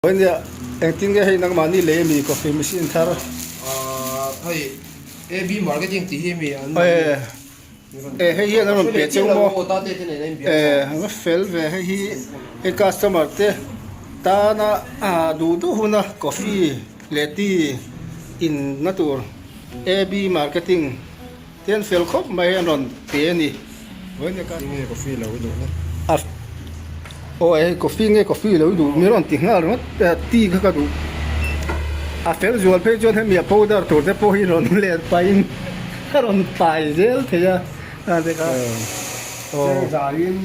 Nia, engtin nge hei nangmahni lei ami coffee machine thar? Ahh hei AB marketing tih hi mi an Eh hei hian an rawn pe cheu maw? Eh a va fel ve hei hi hei customer te tana duh duh huna coffee leh tea in na tur AB marketing Te an fel khawp mai an rawn pe a ni. Coffee nge coffee lo i duh na? Aw hei coffee nge coffee lo i duh min rawn ti nghal ringawt tea kha ka duh. A fel zual phei chuan hemi a powder tur te pawh hi rawn let pahin a rawn pai zel thei a. Cheng zaiin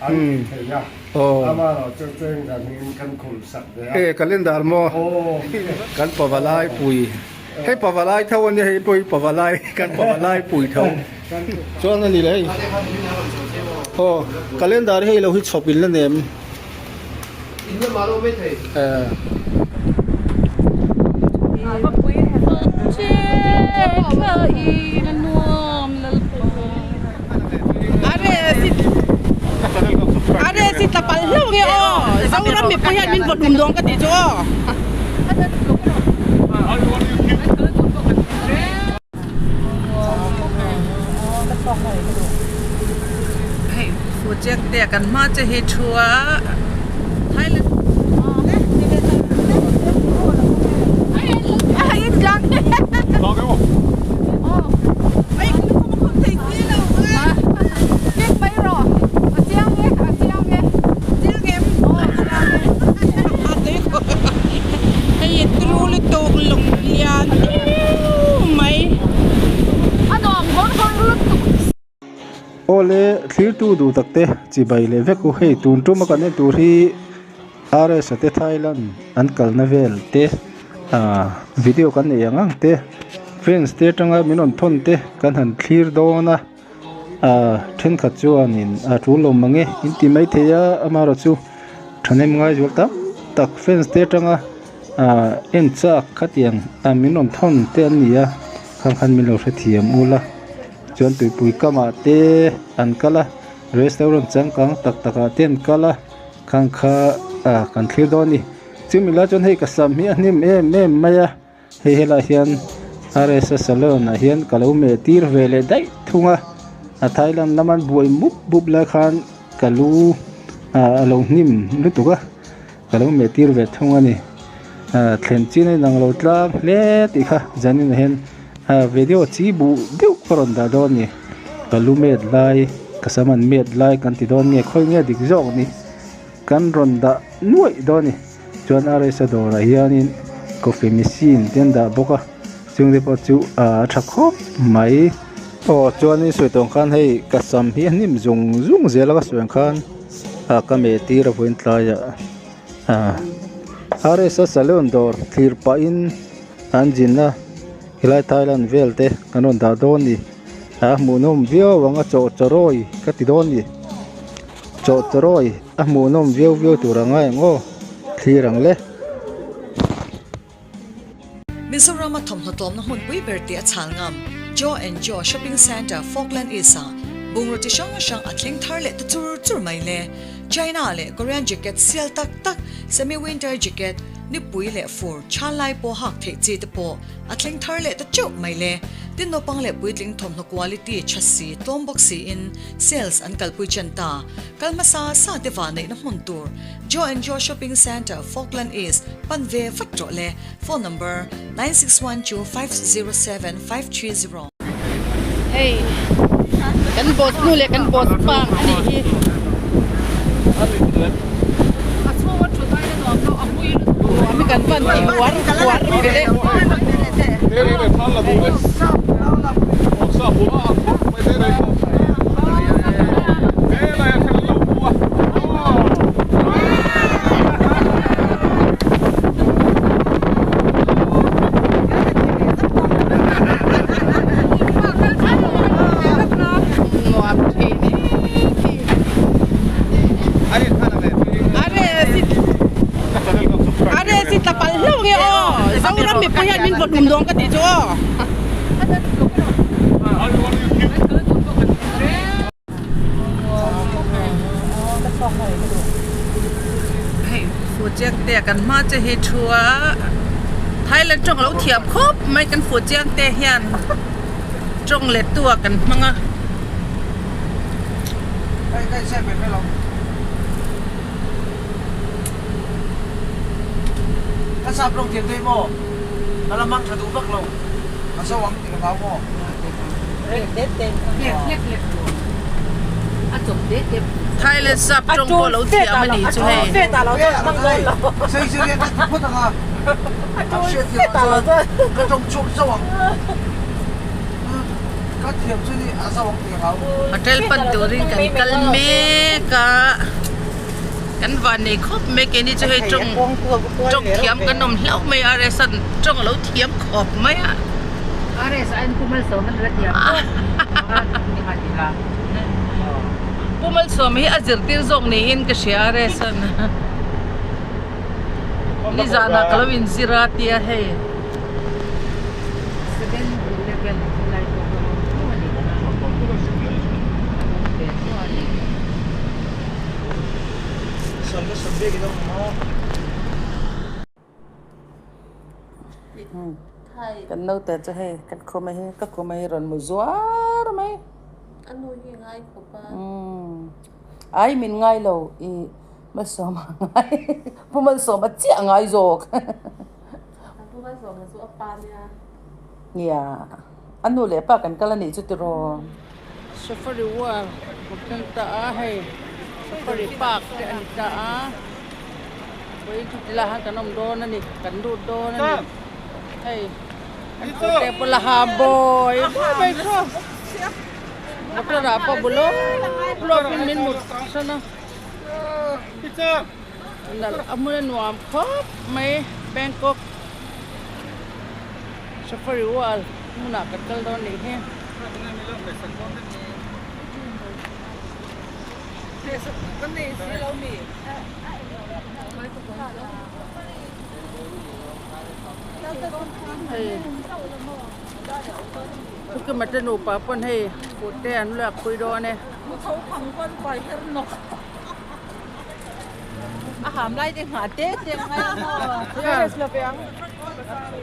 an ti thei a, amaherawh chu cheng zanin kan khum sak ve a. E calendar maw? Kan pavalai pui. Hei pavalai tho a nia hei pawh hi pavalai kan pavalai pui tho chuan a ni le hei aw calendar hi hei lo hi chhawp in la nem eh. Hei Fuchiang te kan hma che hi thu a Thailand Hei tru lutuk lung lian deuh mai a nuam hawn hawn lutuk. Awle thlirtu duh tak te chibai leh vek u hei tun tum a kan en tur hi RS a te Thailand an kalna vel te ah video kan nei ang ang te fans te atanga min rawn thawn te kan han thlir dawn a ah thenkhat chuanin a tul lo mang e in ti maithei a amaherawhchu thahnem ngai zual tam tak fans te atanga ah en chak khatiang ah min rawn thawn te an ni a khang khan min lo hrethiam ul a chuan tuipui kamah te an kal a restaurant changkang tak tak ah te an kal a khang kha ah kan thlir dawn a ni chumi lai chuan hei ka sam hi a hnim em em mai a. Hei helaiah hian RSA salon ah hian ka lo meh tir ve leh daih thung a a Thailand lama an buai mup mup lai khan ka lu ah a lo hnim lutuk a ka lo meh tir ve thung a ni ah thlen chin a inang lo tlang hle tih kha zanin ah hian ah video chi buh deuh ka rawn dah dawn a ni ka lu met lai ka sam an met lai kan ti dawn nge khawi nge dik zawk ni kan rawn dah nuaih dawn a ni. Chuan RSA dawrah hianin coffee machine te an dah bawk a chung te pawh chu a tha khawp mai aw chuanin sawi tawng khan hei ka sam hi a hnim zung zung zel a ka sawi ang khan ah ka meh tir a vawiin tlaiah ah RSA salon dawr thlir pahin an zin a helai Thailand vel te kan rawn dah dawn a ni a hmuhnawm viau ang a chawh chawrawi ka ti dawn a ni. Chawhtawrawi a hmuhnawm viau viau tur a ngai ang aw, thlir ang le. Mizoram a thawmhnaw tlawmna hmunpui ber tih a chhal ngam, Joe and Joe Shopping Centre, Falkland East ah bungraw chi hrang hrang a thleng thar leh ta chur chur mai le. China leh Korean jacket sial tak tak, semi winter jacket, nipui leh fur, chhan lai pawh hak theih chi te pawh A thleng thar leh ta teuh mai le. Tin naupang leh puitling thawmhnaw quality tha si, tlawm bawk siin sales an kalpui chen ta. Kal hmasa sa te vah neihna hmun tur Joe and Joe Shopping Centre, Falkland East, pan ve vat rawh le. Phone number, 9612507530. Hei kan boss nu leh kan boss pa ang anih hi. A chhung a thut aiin a nuam lo a mui lutuk. Ami kan van ti uar uar ve le. Nuam thin Are si tlapal hlauh nge aw Zoram mipui hian min vaw hlum dawn ka tih chu aw. Hei Fuhchiangtea kan hma che hi thu a Thailand tawng a lo thiam khawp mai kan Fuhchiangtea hian tawng let tu ah kan hmang a. Thailand sap tawng pawh lo thiam a nih chu hei. Hotel pan turin kan kal mek a kan van nei khawp mai keini chu hei tawng tawng thiam kan awm hlauh mai a restaurant tawng a lo thiam khawp mai a. Pu Malsawma hi a zirtir zawk niin ka hria a restaurant nizanah ka lo inzir a tia hei. Kan naute chu hei kan khum a hi ka khum a hi rawn mu zuar mai. Ai min ngai lo i Malsawma ngai Pu Malsawma chiah ngai zawk. Nia a nu leh pa kan kal a nih chu tiraw. Safari world ka thleng ta a hei safari park te a ni ta a vawiin chu tilai ah khan kan awm dawn a ni kan lut dawn a ni hei an kawrte pawh la ha bawi bawi mai khaw motor ah pawh bu lawp lawp in min mut san a a hmun a nuam khawp mai Bangkok safari world hmunah kan kal dawn nih hi. Hei thukima te nupa pawn hei kut te an luak pui dawn e.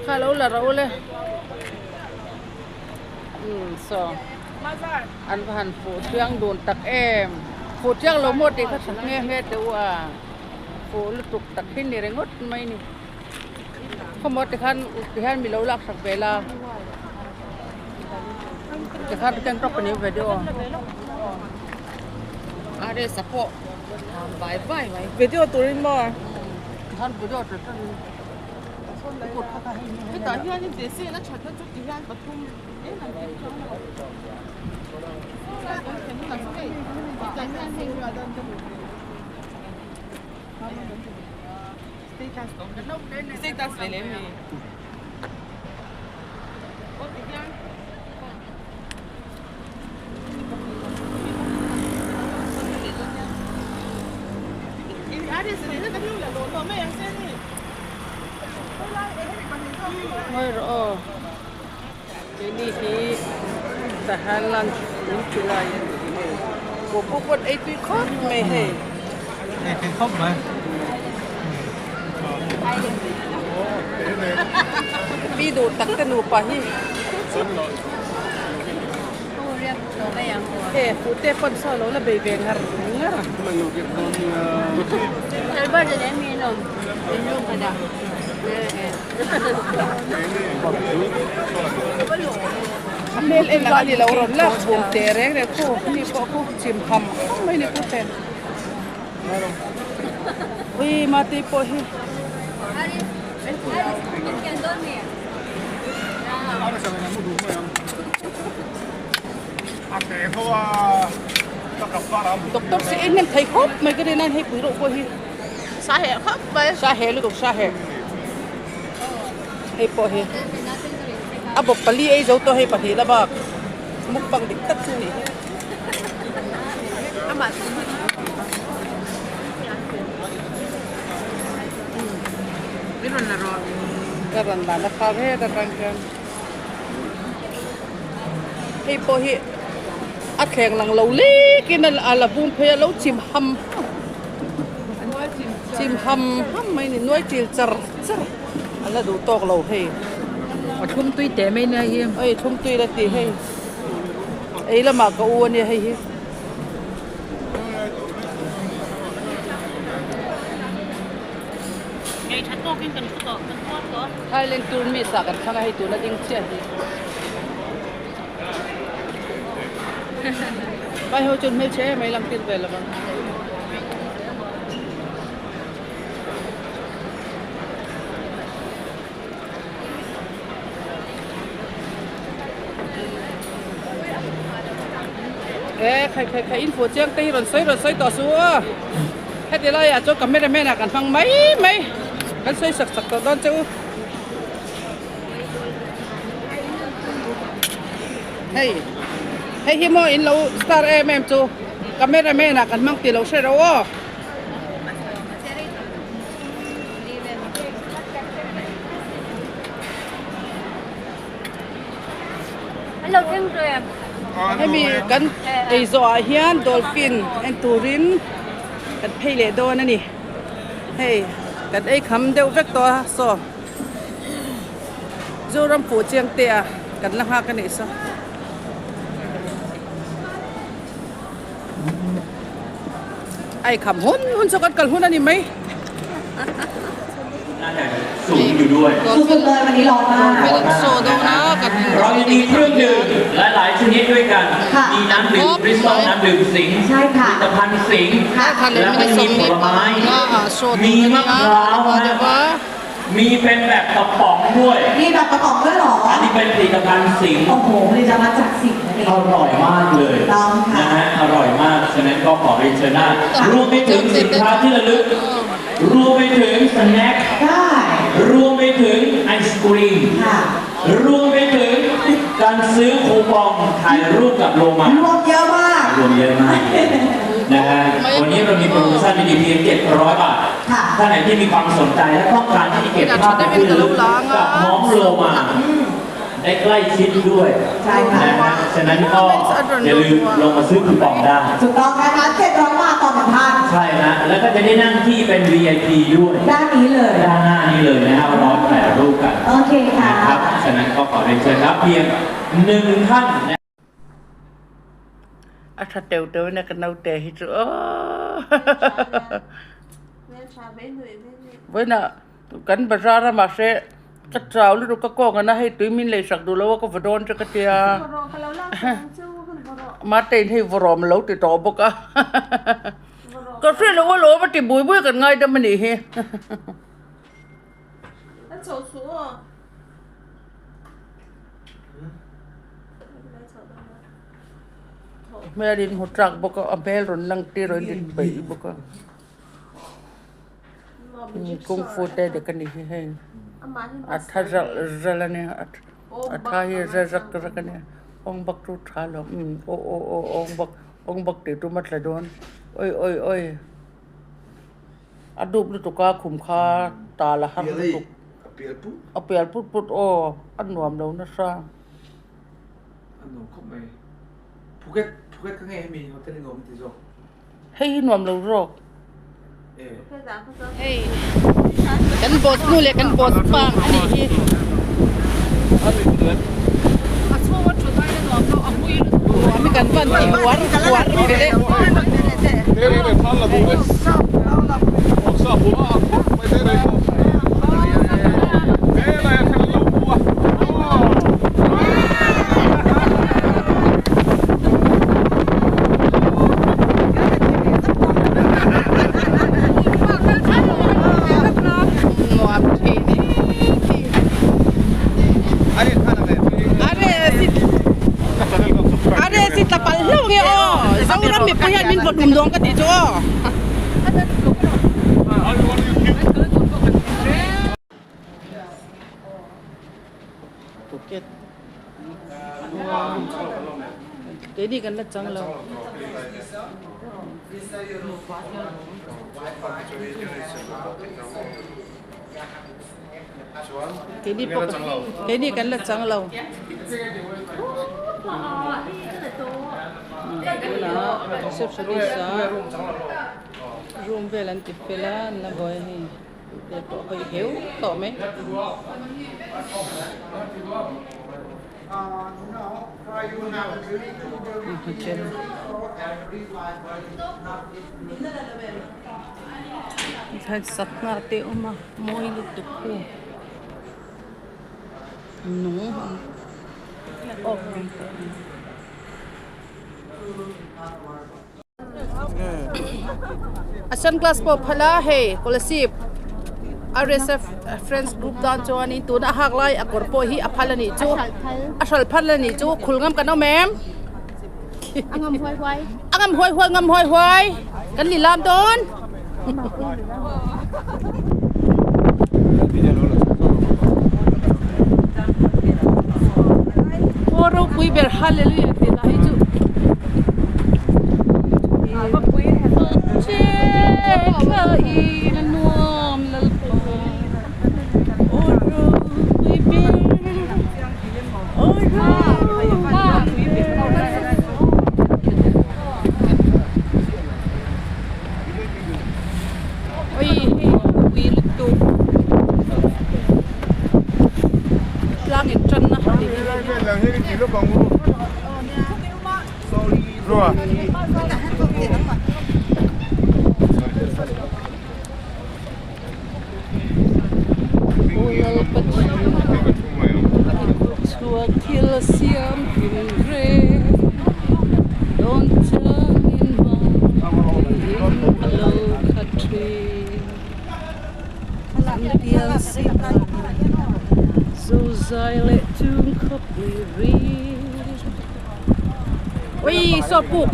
Kha lo la ro le. Umm saw an va han fuh chiang dun tak em fuh chiang lo maw tih kha tha nghe nghe teh u a fuh lutuk tak hi ni ringawt mai ni khawmaw tikhan tihian mi lo lak sak ve la tikhan keng tawk ka ni video a pawh vai vai mai video turin maw tikhan video tur chuan Hetah hianin teh sen a that na chu ti hian pathum em an tih chuang lo. Status ve lem ni. Ngawi rawh aw keini hi tahan lunch min ti lai a ni hei pawh pawh pawn ei tui khawp mai hei. Ei tui khawp mai. Pi duh tak te nupa hi. He fu te pawn saw lo la bei ve ngar ngar a. A hmel en ang a ni lo rawn lak bum teh reng reng khu ni pawh khu chim ham ham mai ni khu ten. Ui mate pawh hi. Doctor si en hian thei khawp mai ka rin a hei pui reuh pawh hi sa heh khawp mai sa heh lutuk sa heh hei pawh hi a bawp pali ei zo tawh hei pahnih la bak mukbang dik tak chu a nih hi. Ka rawn la na phal het atang hian hei pawh hi a thleng lang lo lek in a la bung phei a lo chim ham ham. Chim ham ham mai a ni nuai til char char a la duh tawk lo hei. A thlum tui teh mai nia hi. Oi thlum tui la tih hei. Ei lamah ka u a nia hei hi. Thailand tour miss ah kan thlang a hei tuna ding chiah hi. Vai ho chuan hmelchhe em mai lang tir ve lo vang. E khai khai khai in fuh chiang te hi rawn sawi rawn sawi tawh suh u a heti laiah chuan cameraman ah kan hmang mai mai kan sawi sak sak tawh dawn che u hei hei hi maw in lo star em em chu cameraman ah kan hmang tih lo hre ro aw. Hemi kan ei zawh ah hian dolphin en turin kan phei leh dawn a ni hei kan ei kham deuh vek tawh a saw Zoram fuh chiang te a kan la nghak a nih saw. Ai kham hun hun chu kan kal hun a ni mai. มีเป็นแบบกระป๋องด้วย มีแบบกระป๋องด้วยเหรอ อันนี้เป็นผลิตภัณฑ์สิงห์ โอ้โหผลิตภัณฑ์จากสิงห์นั่นเอง อร่อยมากเลย ต้องค่ะ นะฮะอร่อยมาก ฉะนั้นก็ขอเรียนเชิญได้รวมไปถึงสินค้าที่ระลึก รวมไปถึง snack ได้ รวมไปถึงไอศกรีม ค่ะ รวมไปถึงการซื้อคูปองถ่ายรูปกับโลมาร วมเยอะมาก รวมเยอะมากนะฮะวันนี้เรามีโปรโมชั่นดีๆเพียง700 บาท ค่ะ ท่านไหนที่มีความสนใจและต้องการที่จะเก็บภาพเป็นที่ระลึกกับน้องโลมา ได้ใกล้ชิดด้วย ใช่ค่ะ นะฮะฉะนั้นก็อย่าลืมลงมาซื้อคูปองได้ ถูกต้องนะคะ700บาทต่อหนึ่งท่าน ใช่ฮะแล้วก็จะได้นั่งที่เป็น VIP ด้วย ด้านนี้เลย ด้านหน้านี้เลยนะฮะร้อยแปดรูปกัน โอเคค่ะ นะครับ ฉะนั้นก็ขอเรียนเชิญครับเพียงหนึ่งท่านนะ A tha teu teu na ka naute hi chu aw vawiinah kan bazar a mahse ka chau lutuk ka kawng ana hei tui min lei sak duh lo a ka va dawn chu ka tia mate in hei vawrawm lo ti tawh bawk a ka hre lo alawm a ti bui bui kan ngai dam a nih hi. Hmel in hmu chak bawk a a hmel rawn lang tir a in peih bawk a kung fu te dik a ni hi hei a tha zalh zalh a nia a tha hi a za zak zak a nia awng bak chu tha lo umm aw aw aw awng bak awng bak tih tum a tla dawn awi awi awi a dup lutuk a khum kha tal a har lutuk a pial put put aw a nuam lo nasa. An nuam khawp mai. Phuket Phuket ka ngei hemi hotel hi nuam ti zawk. Hei hi nuam lo zawk. E. Hei kan boss nu leh kan boss pa a nih hi. A chhung a thut aiin a nuam lo a mui lutuk. Nuam hi kan van ti uar uar ve le. Nuam thei ni ti. Are si tla palh hlauh nge aw. Zoram mipui hian min vaw hlum dawn ka tih chu aw. Phuket Keini kan la chang lo. Keini pawh keini kan la chang lo. Tunah receptionist a. Room vel an ti fel a an la buai a hei te pawh hawi heu tawh mai. Hotel. Satna te a awm a mawi lutuk khu nung a awk ang tawh a ni. A sunglass pawh phal a hei kolasib rsf friends group tan chuanin tuna a hak lai a kawr pawh hi a phal a nih chu a hral phal a nih chu khul ngam kan awm em a ngam huai huai a ngam huai huai ngam huai huai kan ni lam dawn. Aw ropui ber hallelujah tih lah hi chu nuam lalpa aw ropui ber aw ropui ber. Oi hei pui lutuk tlang in tan na tih Chhuak thil siam hlim reng dawn changin hmangin a lo khat thin. An pian si zozai leh chung khawpui ri. Ui saw puk.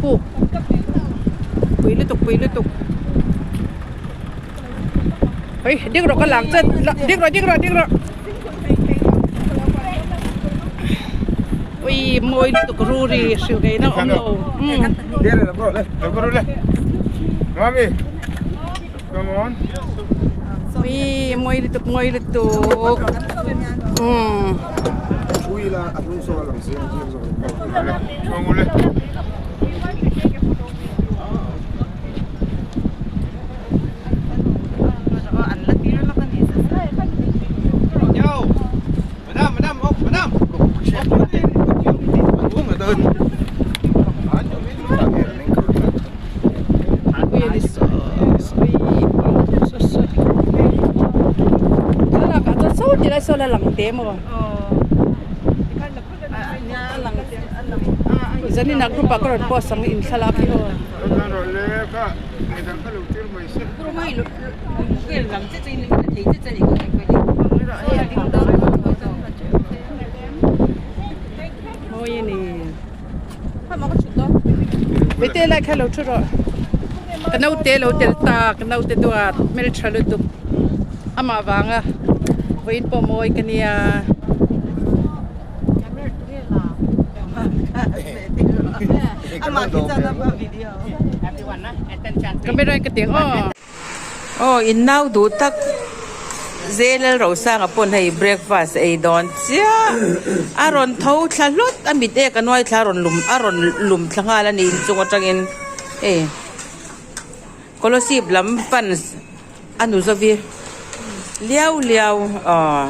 Puk. Pui lutuk pui lutuk. Oi ding rawh ka lang chet ding rawh ding rawh ding rawh. Ui mawi lutuk ruri hrilh ngei na awm lo. Ui mawi lutuk mawi lutuk. Umm. Zanin ah group ah ka rawn post ang in thlalak hi aw. Mawi a ni. Mite lai kha lo thu rawh. Ka naute lo tel ta ka naute duat hmeltha lutuk amah vanga vawiin pawh mawi ka nia. Camera in ka ti ang aw. Aw in nau duh tak Zelal Rosanga pawn hei breakfast ei dawn chiah a rawn tho thla hlut a mit ek a nuai thla a rawn lum a rawn lum thla nghal a ni inchung atangin hei Kolasib lam fans a nu zovi liau liau aw.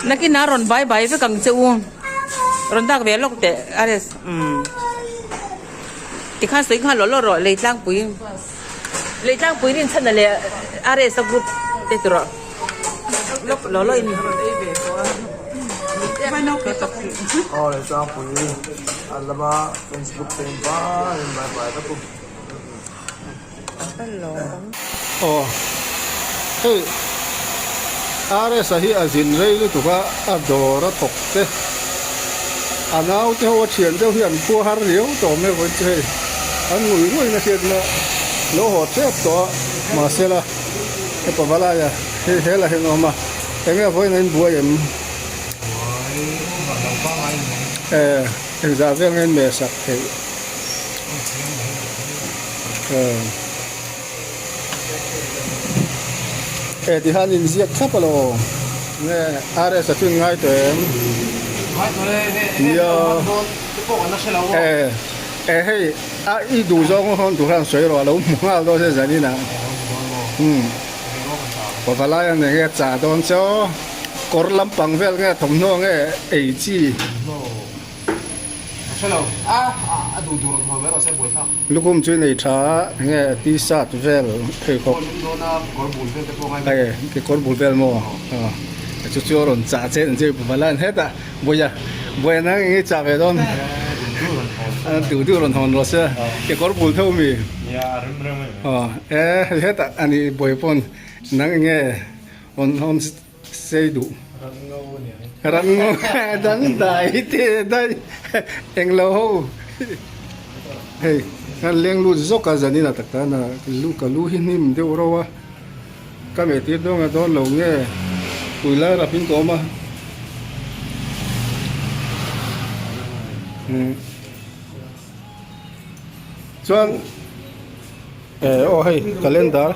Nakinah rawn bai bai vek ang che u rawn dak ve lawk teh a res umm tikhan sawi nghal lawh lawh rawh lei tlangpui lei tlangpui rin chhan a leh a res a group te ti rawh lawk lawh lawh in Aw lei tlangpui a lama facebook te in bai in bai bai vek u. Aw hei RS a hi a zin rei lutuk a a dawr a thawk te a nau te ho a thian deuh hi an khua har riau tawh mai vawiin chu hei an ngui ngui na hriatna lo haw tep tawh a mahse la he pavalaia hei hel ah hian a awm a enge vawiin a inbuai em eh engzah vel nge in meh sak theih. E tihan inziak thlap alo nge RS a chu in ngai tawh em? Ngai tawh e, he he Nia. te pawh kan la hre lo aw. E e hei a i duh zawng hawn tur khan sawi rawh alo hmu nghal dawn se zanin ah. Umm pavalai a nei nge chah dawn che aw kawr lampang vel nge thawmhnaw nge ei chi. Lukhum chu i nei tha a, enge t-shirt vel pheikhawk e kekawr bul vel maw aw chu chu a rawn chah che ang che vala an hetah bawiha bawiha nang enge i chah ve dawn duh duh rawn hawn rawh se kekawr bul tho mi aw e hetah ani bawiha pawn nang enge rawn hawn. Sei duh. Ranngo dang dai te dai englo ho. Hei kan leng lut zawk a zanin a tak tan a lu ka lu hi hnim deuh reuh a ka meh tir dawn a dawn lo nge tui lai rap in ka awm a. Chuan. Eh aw hei calendar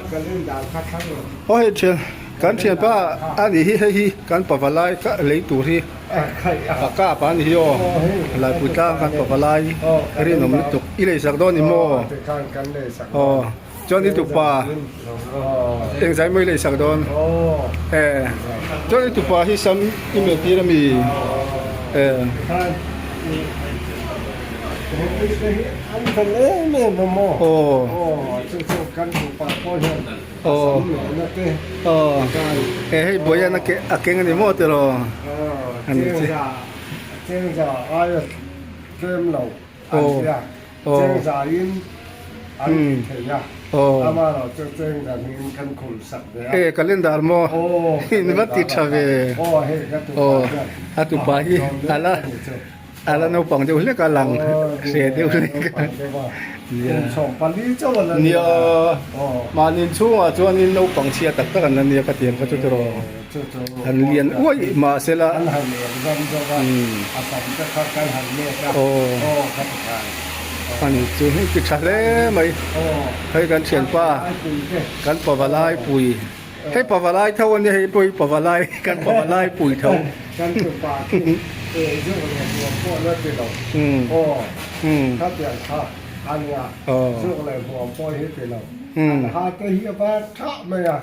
aw hei thian kan thianpa a nih hi hei hi kan pavalai ka lei tur hi a kap a nih hi aw laipui tlang kan pavalai rinawm lutuk i lei sak dawn ni maw aw chuan i tupa engzai maw i lei sak dawn eh chuan i tupa hi sam i melh tir ami eh. Aw hei buaian a keng a ni maw tiraw aw calendar maw in va ti tha ve aw a tupa hi ala. A la naupang deuh hlek a lang hreh deuh hlek a nia nia mahni inchhungah chuanin naupang chhia tak tak an la nia ka ti ang kha chu tiraw an lian uaih mahsela aw ani chu hei ti tha hle mai hei kan thianpa kan pavalai pui. Hei pavalai tho a nia hei pawh hi pavalai kan pavalai pui tho. Kan tupa khi zuk leh hmuam pawh la ti lo aw khatiang kha a nia zuk leh hmuam pawh hi ti lo an ha te hi a var thah mai a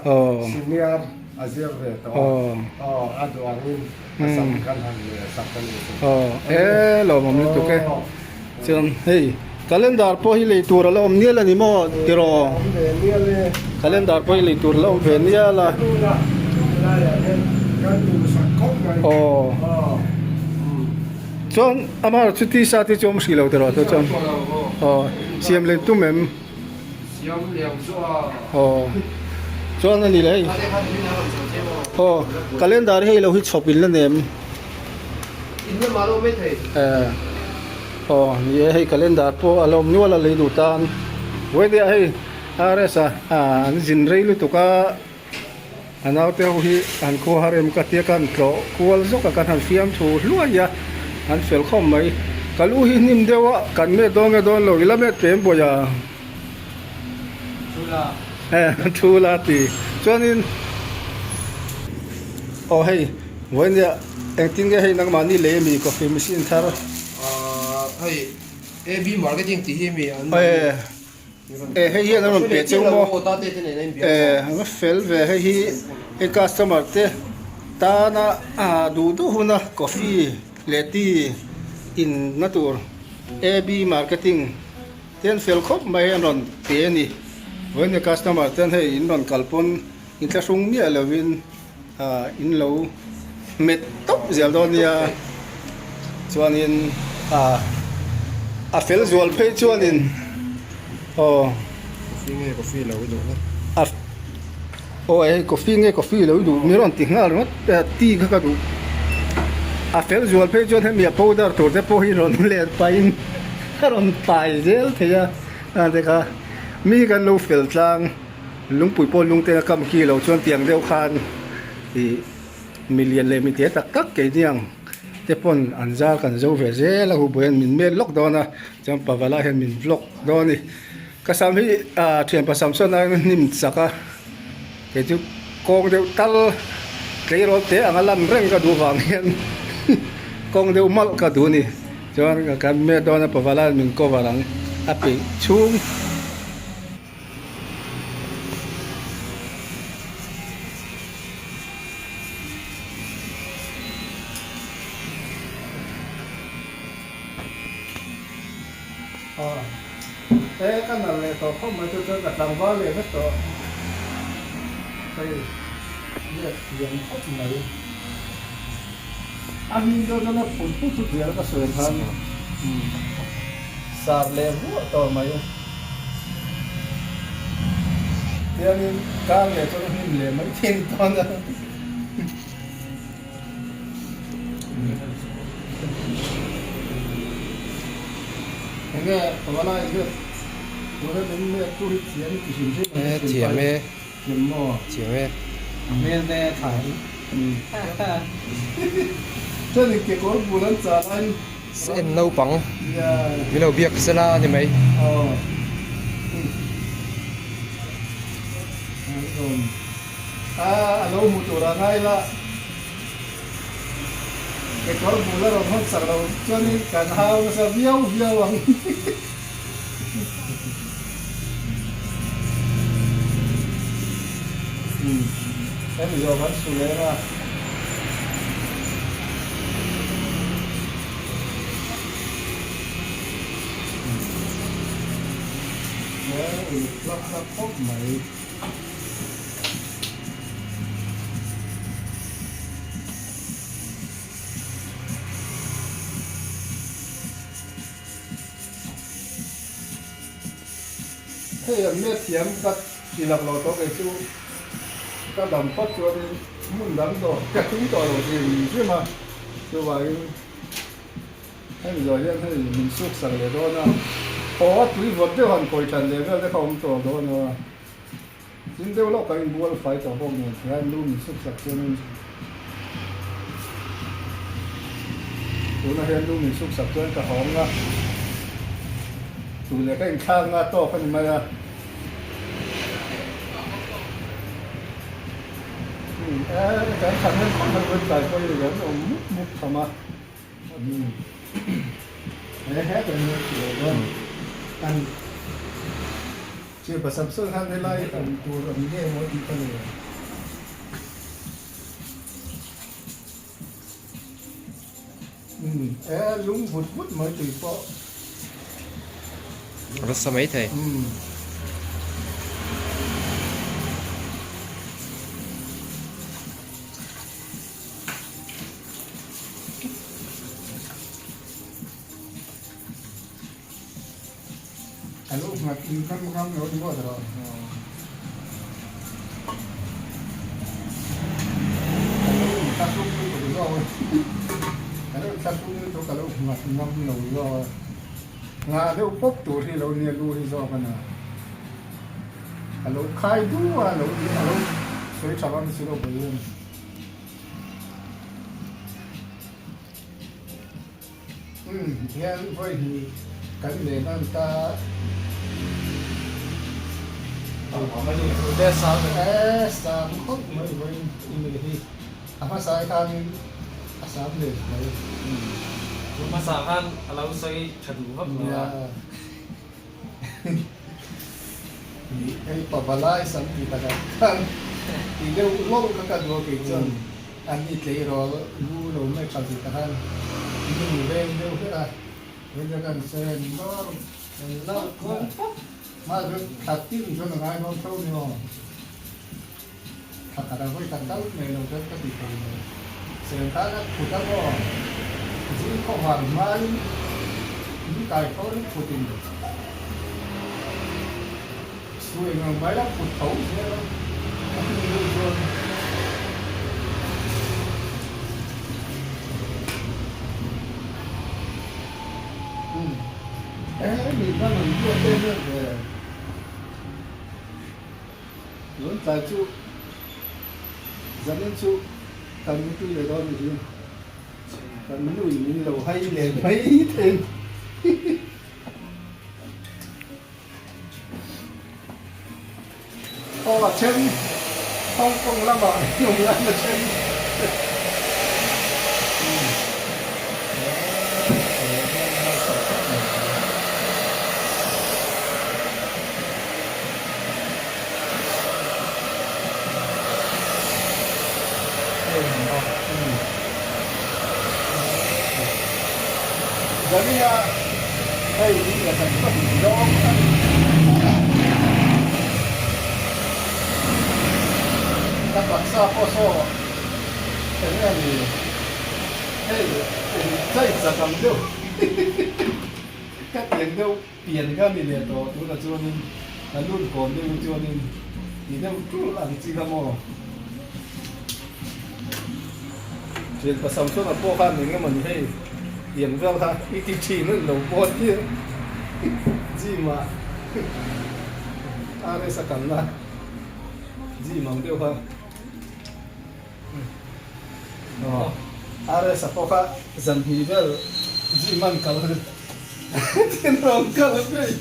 senior a zir ve tawh a aw a duh angin a sam kan han leh sak a ni chu. Aw e lawmawm lutuk e chuan hei. Calendar pawh hi lei tur a la awm nial a ni maw tiraw? Calendar pawh hi lei tur a la awm ve nial a. Aw. Chuan amah chu t-shirt hi chu awm hrih lo tiraw te chuan. Aw siam leh tum em? Aw. Chuan a ni leh hei. Aw calendar hi hei lo hi chhawp in la nem. Eh. Aw ni e hei calendar pawh a la awm nual a lei duh tan Wedia hei RS a an zin rei lutuk a a naute ho hi an khaw har em ka tia khan tlawh kual zawk a kan han fiam thu hluai a an fel khawp mai ka lu hi hnim deuh a kan met dawn nge dawn lo ila met pem bawi a thu la ti chuanin aw hei Vawinia engtin nge hei nangmahni lei ami coffee machine thar? Ahh hei AB marketing tih hi mi an Eh eh hei hian an rawn pe cheu maw? Eh an va fel ve hei hi hei customer te tana ah duh duh huna coffee leh tea in na tur AB marketing te an fel khawp mai an rawn pe a ni. Vawinia customer ten hei in rawn kal pawn inthlahrung miah lovin ah in lo hmet tawp zel dawn nia chuanin ah a fel zual phei chuanin aw coffee nge coffee lo i duh na a aw hei coffee nge coffee lo i duh mi rawn ti nghal ringawt tea kha ka duh a fel zual phei chuan hemi a powder tur te pawh hi rawn let pahin a rawn pai zel thei a a te kha mi kan lo fel tlang. Lungpui pawh lungte a kam ki lo chuan tiang deuh khan ih milian leh mite tak tak kei niang te pawn an zar kan zo ve zel a hubuai hian min mel lawk dawn a chuan pavala hian min vlog dawn a ni ka sam hi ah thianpa sam sawn a hnim chak a kei chu. Kawng deuh tal tleirawl te anga lan reng ka duh vang hian kawng deuh malh ka duh a ni. Chuan kan met dawn a pavala min cover ang a peih chhung. E ka nalh leh tawh khawp mai chu chuan ka tlangval leh vek tawh hei let thiam khawp mai a hming deuh chuan a phun phut chu zel ka sawi khan sar leh vuah tawh mai tiangin kar leh chuan a hnim leh mai thin dawn a. Enge pavalai hian tuna min let tu hi thiam ti hrim hrim ang chu Thiam e. Thiam maw? Thiam e. A hmel te a tha hi. Chuan in kekawr bul an chah laiin. En naupang min lo biak sela a ni mai. Aw. A a lo hmu tur a ngai la. Kekawr bul a rawn hawn chak lo chuanin kan hau nasa viau viau ang. Umm hemi zawh kan su leng a. He uluk hlak hlak khawp mai. Hei an let thiam ka ti lak lo tawh kei chu ka dam phawt chuanin hmun dang tawh ka tum tawh lo hrim hrim a, chuvangin Hemi zawh hian hei min suk sak leh dawn a, aw a tui vawt deuh han kawi than leh vel te kha awm tawh dawn a, tin deuh lawk kan inbual fai tawh bawk nen tihian lu min suk sak chuanin tunah hian lu min suk sak chuan ka hawng a, tui leh ka inthlak na tawk a ni mai a. Kan thlan hian khawp mai vawi tlai pawh hi kan awm mup mup tham a. Rasa mai thei. A lo nghat in ram ram lo ni maw tawh. A lo inthlahrung lutuk zawk a. A lo inthlahrung lutuk a lo nghat ngam lo zawk a. Ngah deuh pawp tur hi lo nia lu hi zawk a na. A lo khai du a, a lo a lo sawi tha vang si lo pawh hian. Umm hian vawi hnih kan nen an ta. E sam khawp mai vawi in hi a hmasa ai khanin a sam leh mai. Hmasa khan a lo sawi tha duh vak lo a. Hei pavalai sam tih takah khan tih deuh lawk kha ka duh a kei chuan an ni tleirawl lu lo mai tha tih takhan nu veng deuh hlek a hei kan sen dawr kan lak hma chu thla tin chuan a ngai dawn tho ni aw thla khat a vawi khat tal nei lo chuan ka ti thei lo sen khan a phut a maw zing khawvar hmain in kai tho in phut in su eng ang mai la phut tho zel a a hnu deuh chuan. Umm he mi hman an duat em em ve. Tun tlai chu zanin chu kan mutui leh dawn ni hi kan nui min lo hai leh mai thei. Aw a then Hong Kong lamah an awm lai na then. Zania hei hi a kan ka duh zawng a ni. Ka taksa pawh saw eng nge ni hei chai chak ang deuh ka tiang deuh pian kha ni leh tawh tunah chuanin ka lut kawn deuh chuanin ti deuh tul ang chi kha maw. Thian pasal chuan a pawh khan eng emawni hei tiang vel kha i ti thin a ni lo pawh tir gym ah RS a kalna gym ang deuh kha aw RS a pawh kha zan hnih vel gym an kal tin rawn kal phei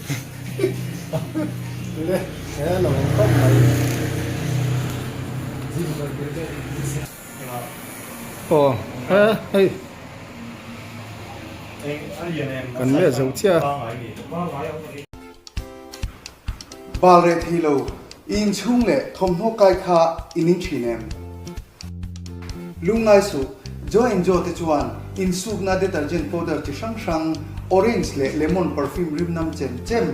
le he lo awm khawp mai gym kal ve deuh. Aw he hei kan leh zo chiah a. Bal reh thei lo, i inchhung leh thawmhnaw kai kha i ning thin em? Lungngai suh, Joe and Joe te chuan insukna detergent powder chi hrang hrang, orange leh lemon perfume rim nam chem chem,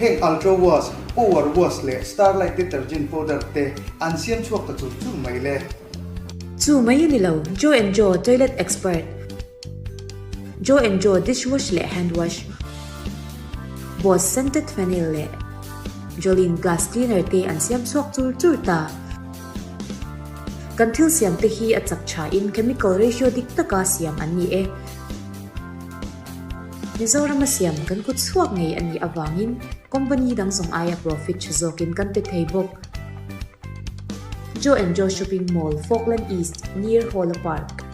heng Ultra Wash, Power Wash leh Starlight detergent powder te an siam chhuak ta chur chur mai le. Chu mai a ni lo, Joe and Joe toilet expert, Joe and Joe dishwash leh hand wash, Boss scented phenyl leh Jolene glass cleaner te an siam chhuak chur chur ta. Kan thil siam te hi a chak tha in chemical ratio dik taka siam an ni e. Mizorama siam kan kut chhuak ngei a nih avangin company dang zawng aia profit tha zawkin kan pe thei bawk. Joe and Joe Shopping Mall, Falkland East, near Hawla Park.